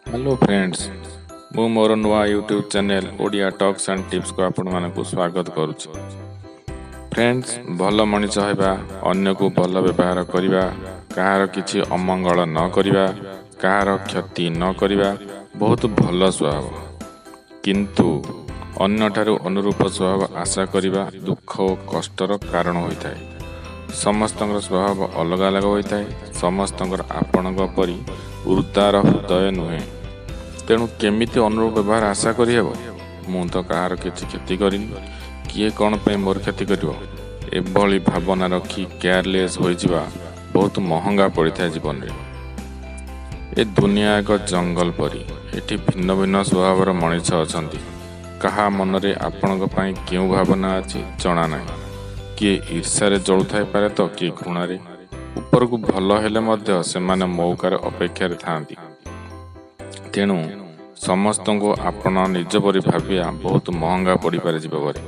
Hello friends, ମୁଁ ମୋର ନୂଆ YouTube channel Odia talks and ଟିପ୍ସକୁ ଆପଣମାନଙ୍କୁ ସ୍ୱାଗତ କରୁଛି। ଫ୍ରେଣ୍ଡସ୍, ଭଲ ମଣିଷ ହେବା, ଅନ୍ୟକୁ ଭଲ ବ୍ୟବହାର କରିବା, କାହାର କିଛି ଅମଙ୍ଗଳ ନ କରିବା, କାହାର କ୍ଷତି ନ କରିବା ବହୁତ ଭଲ ସ୍ୱଭାବ। କିନ୍ତୁ ଅନ୍ୟଠାରୁ ଅନୁରୂପ ସ୍ୱଭାବ ଆଶା କରିବା ଦୁଃଖ ଓ କଷ୍ଟର କାରଣ ହୋଇଥାଏ। ସମସ୍ତଙ୍କର ସ୍ୱଭାବ ଅଲଗା ଅଲଗା ହୋଇଥାଏ। ସମସ୍ତଙ୍କର ଆପଣଙ୍କ ପରି ଉଦାର ହୃଦୟ ନୁହେଁ। ତେଣୁ କେମିତି ଅନୁରୂପ ବ୍ୟବହାର ଆଶା କରିହେବ? ମୁଁ ତ କାହାର କିଛି କ୍ଷତି କରିନି, କିଏ କ'ଣ ପାଇଁ ମୋର କ୍ଷତି କରିବ? ଏଭଳି ଭାବନା ରଖି କେୟାରଲେସ୍ ହୋଇଯିବା ବହୁତ ମହଙ୍ଗା ପଡ଼ିଥାଏ ଜୀବନରେ। ଏ ଦୁନିଆ ଏକ ଜଙ୍ଗଲ ପରି। ଏଠି ଭିନ୍ନ ଭିନ୍ନ ସ୍ୱଭାବର ମଣିଷ ଅଛନ୍ତି। କାହା ମନରେ ଆପଣଙ୍କ ପାଇଁ କେଉଁ ଭାବନା ଅଛି, ଜଣା ନାହିଁ। କିଏ ଈର୍ଷାରେ ଜଳୁଥାଇପାରେ ତ କିଏ ଘୃଣାରେ। ଉପରକୁ ଭଲ ହେଲେ ମଧ୍ୟ ସେମାନେ ମଉକାର ଅପେକ୍ଷାରେ ଥାଆନ୍ତି। ତେଣୁ ସମସ୍ତଙ୍କୁ ଆପଣ ନିଜ ପରି ଭାବିବା ବହୁତ ମହଙ୍ଗା ପଡ଼ିପାରେ ଜୀବନରେ।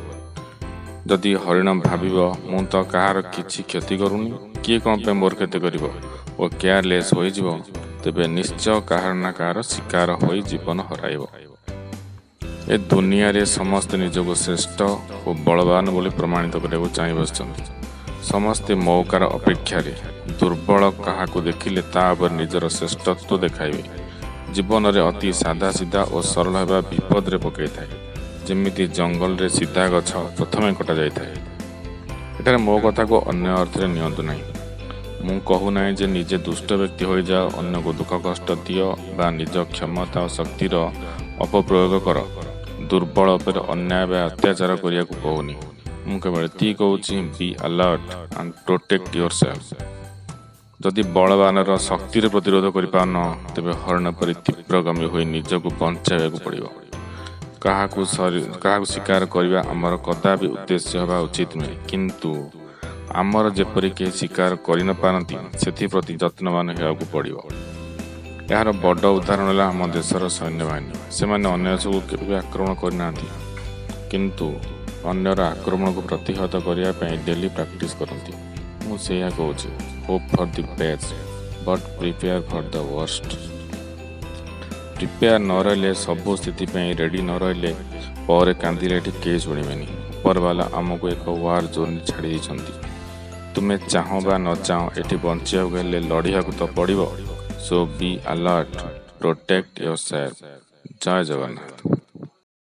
ଯଦି ହରିଣ ଭାବିବ, ମୁଁ ତ କାହାର କିଛି କ୍ଷତି କରୁନି, କିଏ କ'ଣ ପାଇଁ ମୋର କ୍ଷତି କରିବ, ଓ କେୟାରଲେସ୍ ହୋଇଯିବ, ତେବେ ନିଶ୍ଚୟ କାହାର ନା କାହାର ଶିକାର ହୋଇ ଜୀବନ ହରାଇବ। ଏ ଦୁନିଆରେ ସମସ୍ତେ ନିଜକୁ ଶ୍ରେଷ୍ଠ ଓ ବଳବାନ ବୋଲି ପ୍ରମାଣିତ କରିବାକୁ ଚାହିଁ ବସିଛନ୍ତି। ସମସ୍ତେ ମଉକାର ଅପେକ୍ଷାରେ। ଦୁର୍ବଳ କାହାକୁ ଦେଖିଲେ ତା ଉପରେ ନିଜର ଶ୍ରେଷ୍ଠତ୍ୱ ଦେଖାଇବେ। ଜୀବନରେ ଅତି ସାଧା ସିଧା ଓ ସରଳ ହେବା ବିପଦରେ ପକାଇଥାଏ, ଯେମିତି ଜଙ୍ଗଲରେ ସିଧା ଗଛ ପ୍ରଥମେ କଟାଯାଇଥାଏ। ଏଠାରେ ମୋ କଥାକୁ ଅନ୍ୟ ଅର୍ଥରେ ନିଅନ୍ତୁ ନାହିଁ। ମୁଁ କହୁନାହିଁ ଯେ ନିଜେ ଦୁଷ୍ଟ ବ୍ୟକ୍ତି ହୋଇଯାଅ, ଅନ୍ୟକୁ ଦୁଃଖ କଷ୍ଟ ଦିଅ ବା ନିଜ କ୍ଷମତା ଓ ଶକ୍ତିର ଅପପ୍ରୟୋଗ କର। ଦୁର୍ବଳ ଉପରେ ଅନ୍ୟାୟ ବା ଅତ୍ୟାଚାର କରିବାକୁ କହୁନି। ମୁଁ କେବଳ ଏତିକି କହୁଛି, be alert and protect yourself. ଯଦି ବଳବାନର ଶକ୍ତିରେ ପ୍ରତିରୋଧ କରିପାରୁନ, ତେବେ ହରିଣ ପରି ତୀବ୍ରଗାମୀ ହୋଇ ନିଜକୁ ବଞ୍ଚାଇବାକୁ ପଡ଼ିବ। କାହାକୁ ଶିକାର କରିବା ଆମର କଦାପି ଉଦ୍ଦେଶ୍ୟ ହେବା ଉଚିତ ନୁହେଁ, କିନ୍ତୁ ଆମର ଯେପରି କେହି ଶିକାର କରିନପାରନ୍ତି, ସେଥିପ୍ରତି ଯତ୍ନବାନ ହେବାକୁ ପଡ଼ିବ। ଏହାର ବଡ଼ ଉଦାହରଣ ହେଲା ଆମ ଦେଶର ସୈନ୍ୟବାହିନୀ। ସେମାନେ ଅନ୍ୟ ଦେଶକୁ କେବେ ଆକ୍ରମଣ କରିନାହାନ୍ତି, କିନ୍ତୁ ଅନ୍ୟର ଆକ୍ରମଣକୁ ପ୍ରତିହତ କରିବା ପାଇଁ ଡେଲି ପ୍ରାକ୍ଟିସ୍ କରନ୍ତି। ମୁଁ ସେଇଆ କହୁଛି, hope for the best but prepare for the worst. Prepare ନ ରହିଲେ, ସବୁ ସ୍ଥିତି ପାଇଁ ରେଡ଼ି ନ ରହିଲେ, ପରେ କାନ୍ଦିଲେ ଏଠି କେହି ଶୁଣିବେନି। ଉପରବାଲା ଆମକୁ ଏକ ୱାର୍ ଜୋନ୍ରେ ଛାଡ଼ି ଦେଇଛନ୍ତି। ତୁମେ ଚାହଁ ବା ନ ଚାହଁ, ଏଠି ବଞ୍ଚିବାକୁ ହେଲେ ଲଢ଼ିବାକୁ ତ ପଡ଼ିବ। So be alert, protect yourself. Jay Jagannath.